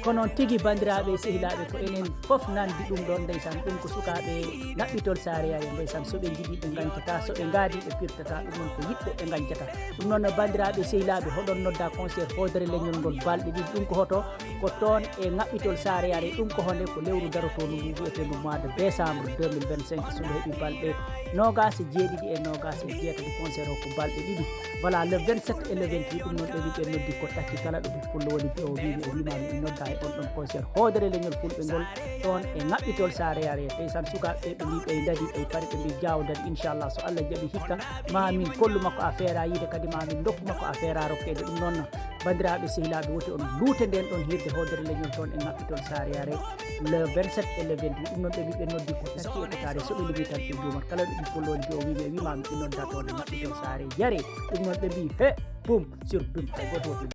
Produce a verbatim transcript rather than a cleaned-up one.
Ko noon tigi, banndiraaɓe e sehilaaɓe, ko enen fof nanndi ɗum ɗoon. Ndeysaan, ɗum ko sukaaɓe naɓɓitol Saare Yare. Ndeysaan, so ɓe njiɗi ɓe ngañcataa, so ɓe ngaadi ɓe pirtataa. Ɗum noon ko yiɗɓe ɓe ngañcataa. Ɗum noon, banndiraaɓe e sehilaaɓe, hoɗon nodda concert Hoodere Leñol ngol balɗe ɗiɗi. Ɗum ko hoto? Ko toon e naɓɓitol Saare Yare. Ɗum ko honde? Ko lewru darotoo ndu wiyeteendu mois de décembre deux mille vingt-cinq, so ndu heɓi balɗe noogaas e jeeɗiɗi e noogaas e jeetati, concert o ko balɗe ɗiɗi. Voilà, le vingt-sept et le vingt-huit, ɗum noon ɓe mbi ɓe noddi ko takki kala ɗo ɓe pullo woni o wiimi o wiima mi nodda e on ɗon concert Hoodere Leñol Fulɓe ngol toon e naɓɓitol Saare Yare. Ndeysaan, sukaaɓe ɓe mbi ɓe ndadi, ɓe pari, ɓe mbi jaawo ndadi. Inchallah, so Allah jaɓi hikka, ma min kollu makko a feera yiide, kadi ma min ndokku makko a feera rokkeede. Ɗum noon, banndiraaɓe sehilaaɓe, woti on luute nden ɗon hirde Hoodere Leñol toon e naɓɓitol Saare Yare, le vingt-sept et le vingt-huit. Ɗum noon ɓe mbi ɓe noddi ko takki e ko taare, so ɓe limi tan ɓe juumat. Kala ɗo ɓe pullo woni o wiimi o wiima mi nodda toon e naɓɓitol Saare Yare. Ɗum noon ɓe mbi he, bum, sur bum, hay gooto woti.